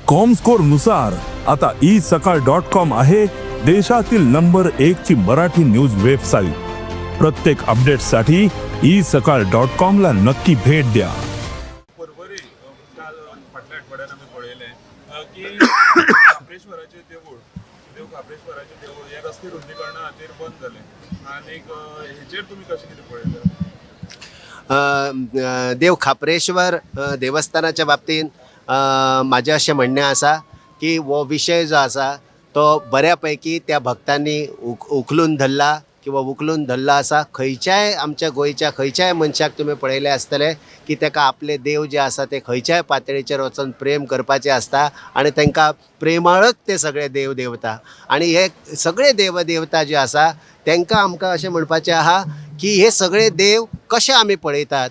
Comscore नुसार आता E सकाळ डॉट कॉम आहे देशातील नंबर एक ची मराठी न्यूज वेबसाईट. प्रत्येक अपडेटसाठी ई सकाळ डॉट कॉम ला नक्की भेट द्या. पर्वरी काल फाटल्या आठवड्यान आमी पळयलें की खाप्रेश्वराचें देवूळ, देव खाप्रेश्वराचें देवूळ हे रस्ते रुंदीकरणा खातीर बंद जालें आनीक हेचेर तुमी कशें कितें पळयता? देव खाप्रेश्वर देवस्थानाच्या बाबतींत म्हाजें अशें म्हणणें आसा की हो विशय जो आसा तो बऱ्या पैकी त्या भक्तांनी उखलून धरला किंवा उखलून धरला आसा. खंयच्याय आमच्या गोंयच्या खंयच्याय मनशाक तुमी पळयले आसतले की ताका आपले देव जे आसा ते खंयच्याय पातळीचेर वचून प्रेम करपाचें आसता आनी तांकां प्रेमाळच ते सगळे देव देवता आनी हे सगळे देव देवता जे आसा तांकां आमकां अशें म्हणपाचें आहा की हे सगळे देव कशे आमी पळयतात,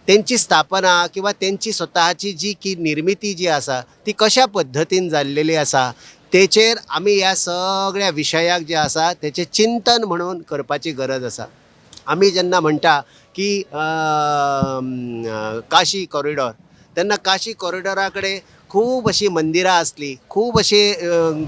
तेंची स्थापना किंवा तेंची स्वताची जी की निर्मिती जी आसा ती कशा पद्दतीन जाल्लेली आसा तेचेर आमी ह्या सगळ्या विशयाक जे आसा तेचें चिंतन म्हणून करपाची गरज आसा. आमी जेन्ना म्हणटा की काशी कॉरिडॉर, तेन्ना काशी कॉरिडॉरा कडेन खूब अशीं मंदिरां आसलीं, खूब अशी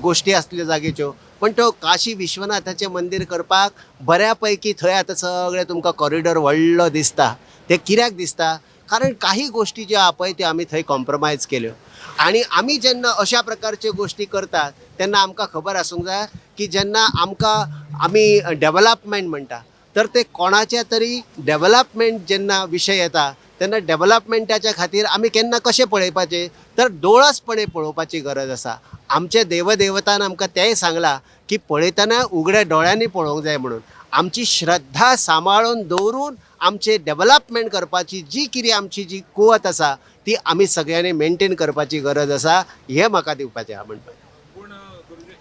गोश्टी आसल्यो जागेच्यो, पण तो काशी विश्वनाथाचें मंदीर करपाक बऱ्या पैकी थंय आतां सगळें तुमकां कॉरिडॉर व्हडलो दिसता. तें कित्याक दिसता? कारण काही गोश्टी ज्यो आहा पळय त्यो आमी थंय कॉम्प्रोमायज केल्यो. आनी आमी जेन्ना अशा प्रकारच्यो गोश्टी करतात तेन्ना आमकां खबर आसूंक जाय की जेन्ना आमकां आमी डेवलपमेंट म्हणटा तर ते कोणाच्या तरी डेवलपमेंट जेन्ना विशय येता तेन्ना डेवलपमेंटाच्या खातीर आमी केन्ना कशें पळयपाचें तर दोळसपणे पळोवपाची गरज आसा. आमचे देवदेवतान आमकां तेंय सांगलां की पळयतना उगड्या दोळ्यांनी पळोवंक जाय म्हणून. आमची श्रद्धा सांबाळून दवरून आमचें डेवलपमेंट करपाची जी कितें आमची जी कुवत आसा ती आमी सगळ्यांनी मेनटेन करपाची गरज आसा, हें म्हाका दिवपाचें आहा म्हणपाचें. पूण गुरुजी,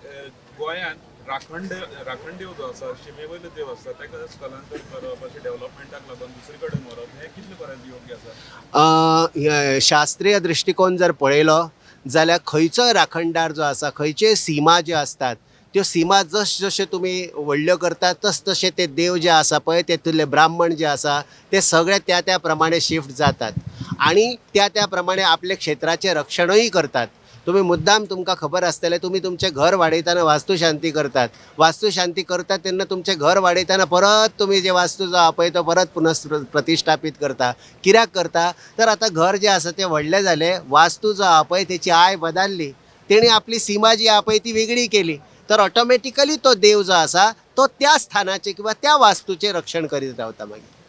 गोंयांत राखण देव जो आसा, शिमे वयलो देव आसा, ताका स्थलांतर करप अशें डेव्हलपमेंटाक लागून दुसरे कडेन व्हरप हें कितले पर्यंत योग्य आसा? हे शास्त्रीय दृश्टिकोन जर पळयलो जाल्यार खंयचोय राखणदार जो आसा, खंयच्योय सीमा ज्यो आसतात त्यो सीमा जश जश्यो तुमी व्हडल्यो करतात तस तशे ते देव जे आसा पळय तेतुले ब्राह्मण जे आसा ते सगळे त्या त्या प्रमाणे शिफ्ट जातात आनी त्या त्या प्रमाणे आपले क्षेत्राचें रक्षणूय करतात. तुमी मुद्दाम तुमकां खबर आसतलें, तुमी तुमचें घर वाडयतना वास्तुशांती करतात. वास्तुशांती करतात तेन्ना तुमचें घर वाडयतना परत तुमी जे वास्तू जो आहा पळय तो परत पुनः प्रतिश्ठापीत करता. कित्याक करता तर आतां घर जें आसा तें व्हडलें जालें, वास्तू जो आहा पळय तेची I बदलली, तेणी आपली सीमा जी आहा पळय ती वेगळी केली, तर ऑटोमॅटिकली तो देव जो आसा तो त्या स्थानाचें किंवा त्या वास्तूचें रक्षण करीत रावता मागीर.